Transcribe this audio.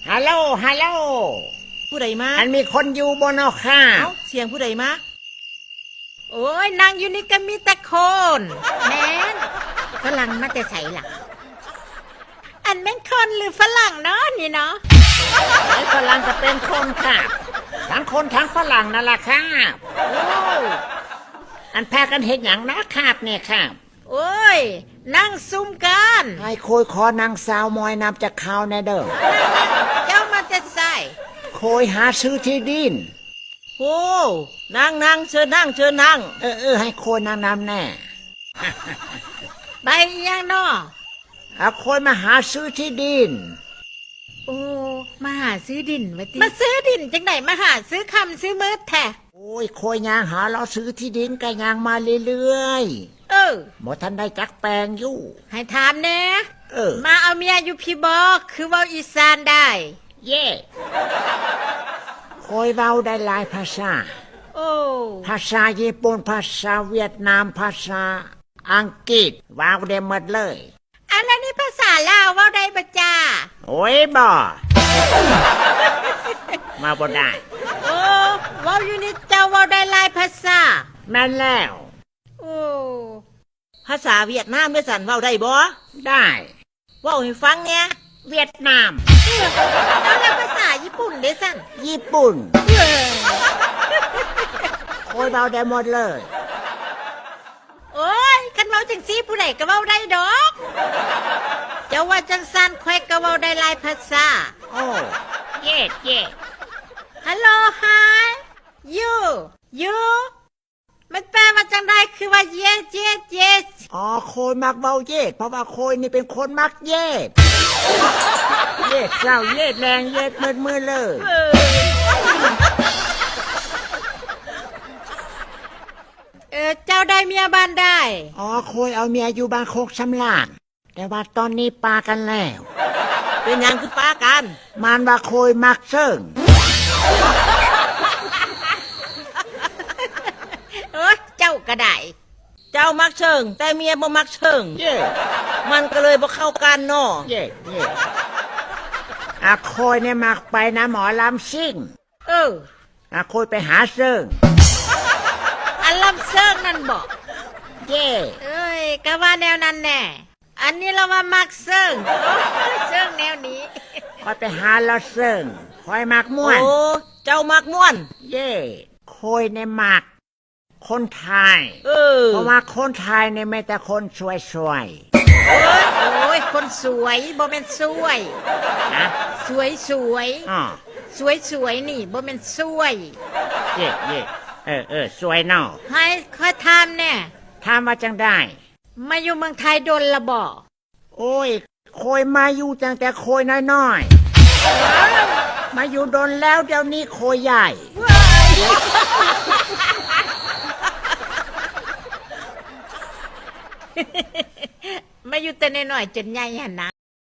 ຮາໂຫຼ ຮາໂຫຼ ຜູ້ໃດມາ? ອັນ ມີຄົນຢູ່ບໍ່ນໍຄະ? ເອົ້າ ສຽງຜູ້ໃດມາ? ໂອ້ຍ ນັ່ງຢູ່ນີ້ກໍມີແຕ່ຄົນ. ແມ່ນ. ຝຣັ່ງມາແຕ່ໃສລະ? ອັນ ແມ່ນຄົນຫຼືຝຣັ່ງນໍນີ້ນໍ? ເອີຍ ຝຣັ່ງກໍເປັນຄົນຄັບ ທັງຄົນທັງຝຣັ່ງນັ້ນລະຄັບ. ໂອ້ ອັນ ພາກັນເຮັດຫຍັງນໍຄັບນີ້ຄັບ? ໂອ້ຍ ນັ່ງຊຸມກັນ. ໃຫ້ໂຄຍຂໍນັ່ງສາວມອຍນຳຈັກຄາວແດ່ເດີ້. ເຈົ້າມາແຕ່ໃສ? ໂຄຍຫາຊື້ທີ່ດິນ. ໂອ້ ນັ່ງໆ ເຊີນນັ່ງ ເຊີນນັ່ງ. ເອີໆ ໃຫ້ໂຄຍນັ່ງນຳແດ່. ໄປອີ່ຫຍັງນໍ? ອາ ໂຄຍມາຫາຊື້ທີ່ດິນ. ໂອ້ ມາຫາຊື້ດິນວ່າຕິ? ມາຊື້ດິນຈັ່ງໃດ ມາຫາຊື້ຄ່ຳຊື້ມືດແທ້? ໂອ້ຍ ໂຄຍຍ່າງຫາເລາະຊື້ທີ່ດິນ ກະຍ່າງມາເລື້ອຍໆ. ເອີ ບໍ່ທັນໄດ້ຈັກແປງຢູ່. ໃຫ້ຖາມແດ່. ເອີ ມາເອົາເມຍຢູ່ພີ້ບໍ? ຄືເວົ້າອີສານໄດ້. ເຢ ໂຄຍເວົ້າໄດ້ຫຼາຍພາສາ. ໂອ້ ພາສາຍີ່ປຸ່ນ ພາສາຫວຽດນາມ ພາສາອັງກິດ ເວົ້າໄດ້ໝົດເລີຍ. ອັນ ແລ້ວນີ້ພາສາລາວເວົ້າໄດ້ບໍ່ຈ້າ? ໂອ້ຍ ບໍ່ ເວົ້າບໍ່ໄດ້. ໂອ້ ເວົ້າຢູ່ນີ້ເຈົ້າເວົ້າໄດ້ຫຼາຍພາສາ. ແມ່ນແລ້ວ. ໂອ້ ພາສາຫວຽດນາມເດ້ຊັ້ນ ເວົ້າໄດ້ບໍ່? ໄດ້. ເວົ້າໃຫ້ຟັງແດ່. ຫວຽດນາມ. ເອົ້າ ແລ້ວພາສາຍີ່ປຸ່ນເດ້ຊັ້ນ? ຍີ່ປຸ່ນ. ໂອ້ຍ ເວົ້າໄດ້ໝົດເລີຍ. ໂອ້ຍ ຄັນເວົ້າຈັ່ງຊີ້ ຜູ້ໃດກໍເວົ້າໄດ້ດອກ. ເຈົ້າວ່າຈັ່ງຊັ້ນ ຂ້ອຍກໍເວົ້າໄດ້ຫຼາຍພາສາ. ໂອ້ ເຢດ ເຢດ. ຮາໂຫຼ ຮາຍ ຢູ ຢູ ມັນແປວ່າຈັ່ງໃດ? ຄືວ່າ ເຢດ ເຢດ ເຢດ. ອໍ ໂຄຍມັກເວົ້າເຢດ ເພາະວ່າໂຄຍນີ້ເປັນຄົນມັກເຢດ. ເຢດເຊົ້າ ເຢດແລງ ເຢດມືດ ມືດເລີ. ເອີ ເຈົ້າໄດ້ເມຍບ້ານໃດ? ອໍ ໂຄຍເອົາເມຍຢູ່ບ້ານໂຄກສຳລານ ແຕ່ວ່າຕອນນີ້ປາກັນແລ້ວ. ເປັນຫຍັງຄືປາກັນ? ມັນວ່າໂຄຍມັກເຊິ່ງ. ໂອ້ຍ ເຈົ້າກໍໄດ້. ເຈົ້າມັກເຊິ່ງ ແຕ່ເມຍບໍ່ມັກເຊິ່ງ. ເຢດ. ມັນກໍເລີຍບໍ່ເຂົ້າກັນເນາະ. ເຢດ ເຢດ. ອາ ໂຄຍນີ້ມັກໄປນຳໝໍລຳຊິງ. ເອີ ອາ ໂຄຍໄປຫາເຊິ່ງ. ອັນລຳເຊິ່ງນັ້ນບໍ? ເຢດ. ເອີຍ ກະວ່າແນວນັ້ນແດ່. ອັນນີ້ລະວ່າມັກເຊິ່ງ. ໂອ້ຍ ເຊິ່ງແນວນີ້. ຂ້ອຍໄປຫາລາວເຊິ່ງ. ຂ້ອຍມັກມ່ວນ. ໂອ້ ເຈົ້າມັກມ່ວນ. ເຢດ. ໂຄຍນີ້ມັກຄົນໄທ. ເອີ ເພາະວ່າຄົນໄທນີ້ມີແຕ່ຄົນສວຍໆ. ໂອ້ຍ ໂອ້ຍ ຄົນສວຍ ບໍ່ແມ່ນຊ່ວຍ. ຮະ? ສວຍໆ. ອໍ ສວຍໆ ນີ້ບໍ່ແມ່ນຊ່ວຍ. ເຢດ ເຢດ. ເອີ ເອີ ສວຍເນາະ. ໃຫ້ຂ້ອຍຖາມແດ່. ຖາມວ່າຈັ່ງໃດ? ມາຢູ່ເມືອງໄທດົນລະບໍ? ໂອ້ຍ ໂຄຍມາຢູ່ຕັ້ງແຕ່ໂຄຍນ້ອຍໆ. ມາຢູ່ດົນແລ້ວ ດຽວນີ້ໂຄຍໃຫຍ່. ມາຢູ່ແຕ່ນ້ອຍໆ ຈົນໃຫຍ່ຫັ້ນນະ.